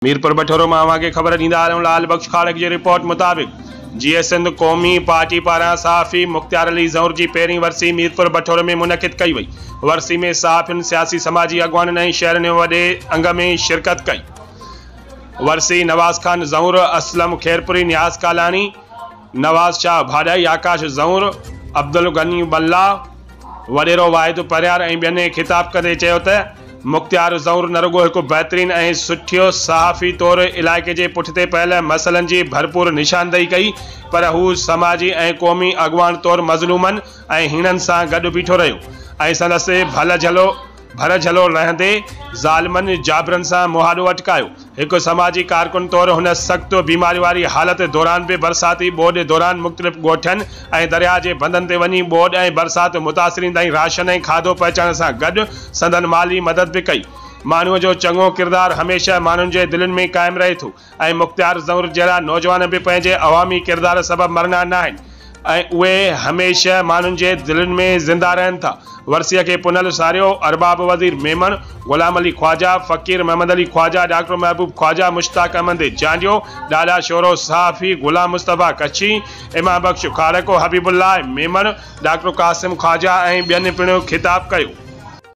ميرپوربٺورو مان اوهان کي خبر ڏيندا هلون لال بخش کاڙڪ جي رپورٽ مطابق جيئي سنڌ قومي پارٽي پاران صحافي مختيار علي زئور جي پهرين ورسي ميرپور بٺورو ۾ منعقد ڪئي وئي ورسي ۾ صحافين سياسي سماجي اڳواڻن ۽ شهرين وڏي انگ ۾ شرڪت ڪئي ورسي نواز خان زئور اسلم خيرپوري نياز ڪالاڻي نواز شاهه ڀاڏائي، آڪاش زئور، عبدالغني بلا، وڏيرو واحد پرهيار ۽ ٻين خطاب ڪندي چيو ته مختيار زئور نه رڳو هڪ بهترين ۽ سٺيو صحافي طور علائقي جي پٺتي پيل مسئلن جي ڀرپور نشاندهي ڪئي پر هو سماجي ۽ قومي اڳواڻ طور مظلومن ۽ هيڻن سان گڏ بيٺو رهيو ۽ سندس ڀل جهلو ڀر جهلو رهندي ظالمن جابرن سان مهاڏو اٽڪايو. هڪ سماجي ڪارڪن طور هن سخت بيماري واري حالت دوران به برساتي ٻوڏ دوران مختلف ڳوٺن ۽ درياهه جي بندن تي وڃي ٻوڏ ۽ برسات متاثرين تائين راشن ۽ کاڌو پهچائڻ سان گڏ سندن مالي مدد به ڪئي. ماڻهوء جو چڱو ڪردار هميشه ماڻهن جي دلين ۾ قائم رهي ٿو. ۽ مختيار زئور جهڙا نوجوان به پنهنجي عوامي ڪردار سبب مرڻا ناهن ۽ اهي هميشه ماڻهن جي دلين ۾ زنده رهن ٿا. ورسيء کي پنهل ساريو، ارباب وزير ميمڻ، غلام علي خواجه، فقير محمد علي خواجه، ڊاڪٽر محبوب خواجه، مشتاق احمد چانڊيو، ڏاڏا شورو، صحافي غلام مصطفيٰ ڪڇي، امام بخش کاڙڪو، حبيب الله ميمڻ، ڊاڪٽر قاسم خواجه ۽ ٻين پڻ خطاب ڪيو.